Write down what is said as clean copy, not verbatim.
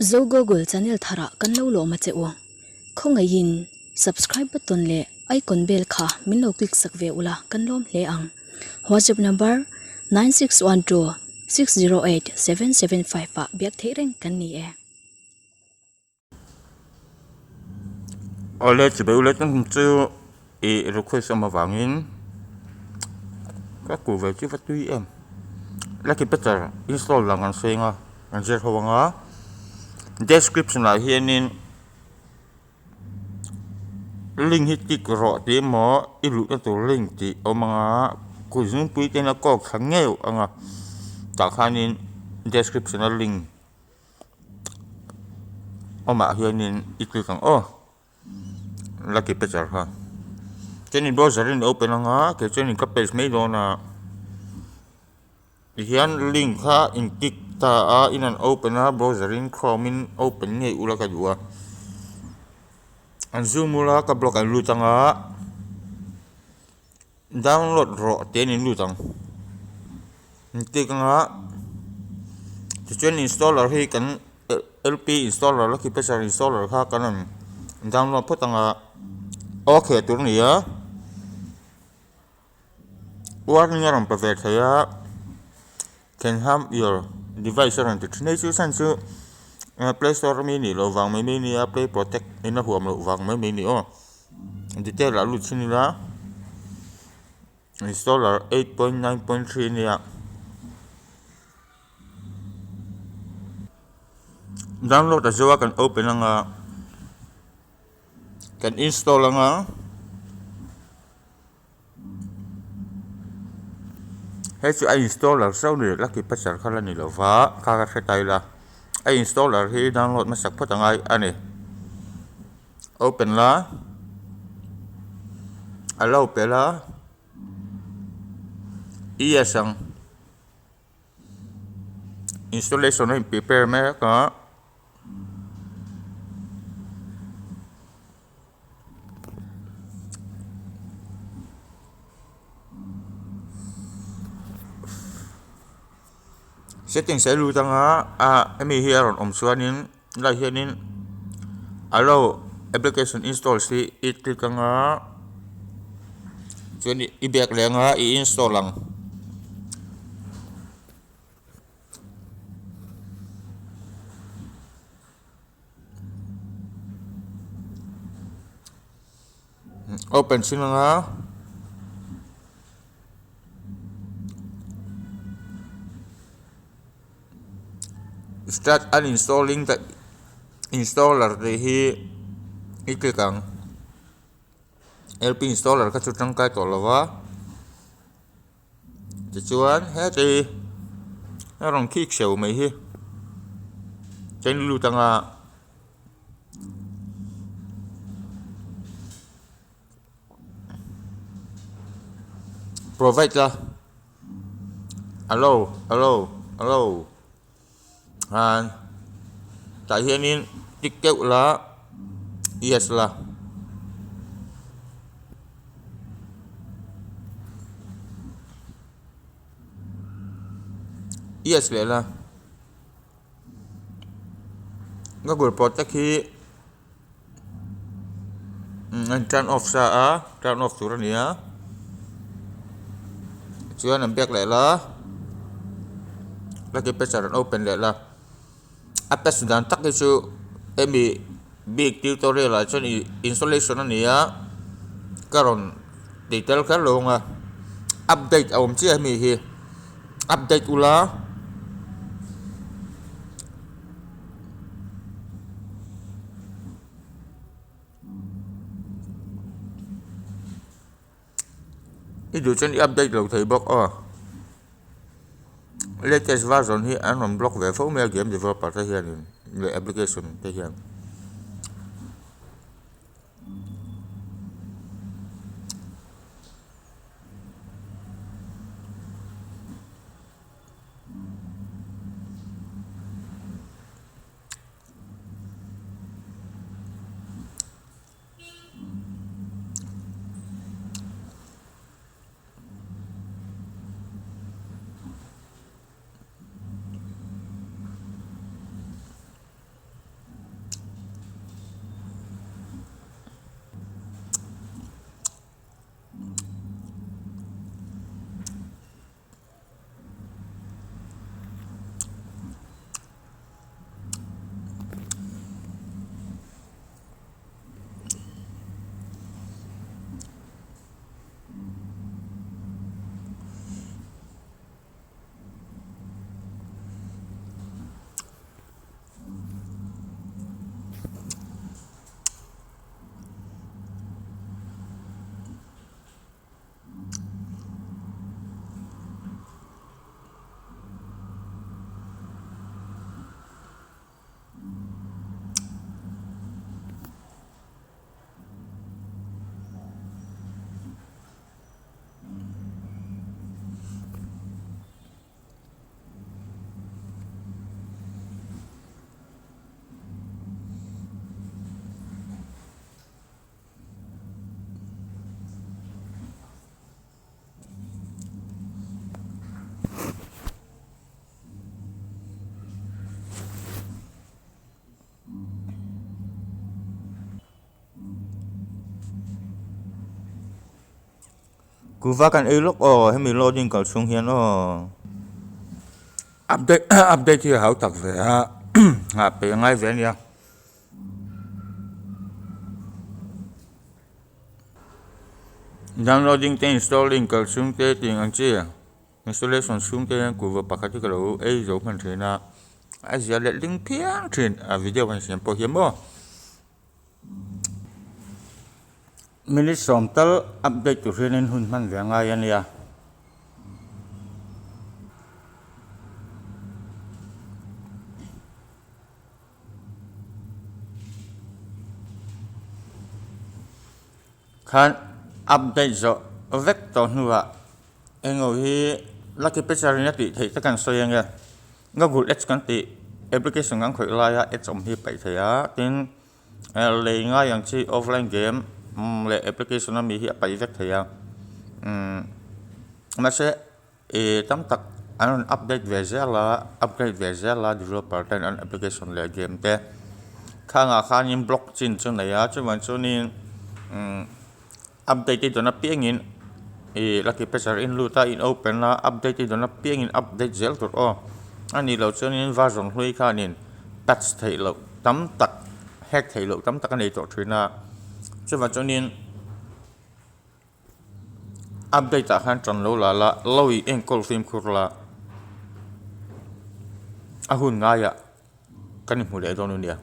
Zo Google channel tharah kan lo lawm a che u. Khawngaihin subscribe button leh icon bell kha min lo click sak ve ula kan lawm hle ang. WhatsApp number 9612608775 ah biak theih reng kan ni e. Awle chibai ule chuan hum chu ih request awm avangin ka ku ve chu va tui em lucky patcher install dan kan sawi anga kan zir ho anga description ah hianin link hi click rawh tih emaw i luhna tur link tih a awm anga kut zungpui te hian a kawk thla ngeuh anga tah khanin description a link. Awmah hianin i click ang aw lucky patcher kha chuanin browser in open anga kei chuanin ka paste mai dawn a tihian link kha in click ta a in an open a browser in chrome in open ngei ula ka duh a an zoom ula ka blog an lut anga Download rawh tih an inlut ang. Engtik anga tichuan installer hi kan LP installer lucky patcher installer kha kan rawn download phawt anga ok tur a ni a warning a rawn pe ve thei a can harm your device a rawn ti thin hei chu chhan chu play store ami nih loh vang mai mai a nia play protect in a huam loh vang mai mai a ni aw. Detail ah lut chhin ila installer 8.9.3 ania download a zo a kan open anga kan install anga hei chu a installer zauh ni lucky patcher kha la ni lova kha ka hre ta ila a installer hi download hmasak phawt angai a ni open la a lo pe la yes ang installation a in prepare mek a. Settings a lut anga ah hemi hi a rawn awm chuanin helaiah hianin allow application install hi i click anga chuan i bag leh anga i install ang. Open chhin anga start uninstalling the installer tih hi i click ang lp installer kha chu tangkai tawh lo va tichuan heti a rawn khik hreuh mai hi chen lut anga provide la allow allow allow ah tah hianin tick deuh la yes la. Yes leh la google protect hi an turn off sa a turn off tur a ni a chuan an biak leh la lucky patcher an open leh la a patch dan tak hi chu hemi bik tutorial ah chuan ih installation a ni a ka rawn tih tel kher lo ang a update a awm chiah hemi hi update ula. I duh chuan i update lo thei bawk aw latest version hi an rawn block ve fo mai a game developer te hianin leh application te hian. Kuhva kan ei lawk aw hemi loading kal chhung hian aw. Update update hi a hau tak ve a nghah peih a ngai ve a nia. Downloading te installing kal chhung te tih ang chi installation chhung te hian kuhva pakhat hi ka lo ei zo hman thin a a zia letling phian thin a video kan siam pawh hian maw. Minute sawm tal update tur hianin hun hman ve a ngai a nia. Khan update zawh vek tawh hnuah eng hi lucky patcher in a tih theih te kan sawi ange. Google Ads kan tih application kan khawih laia ads awm hi paih thei a tin lei ngai ang chi offline game leh application ami hi a paih vek thei a mahse ih tam tak an rawn update ve zel a upgrade ve zel a developer ten an application leh game te khangah khanin block chin chu nei a chuvang chuanin umm. Update i dawn apiangin ih lucky patcher in lut a in open a update i dawn apiangin update zel tur aw a nih loh chuanin version hlui khanin patch theih loh tam tak hack theih loh tam tak a nei tawh thin a chuvang chuanin update ah khan tan lo la la lo ih enkawl fimkhur la a hun ngaiah kan inhmu leh dawn a nia.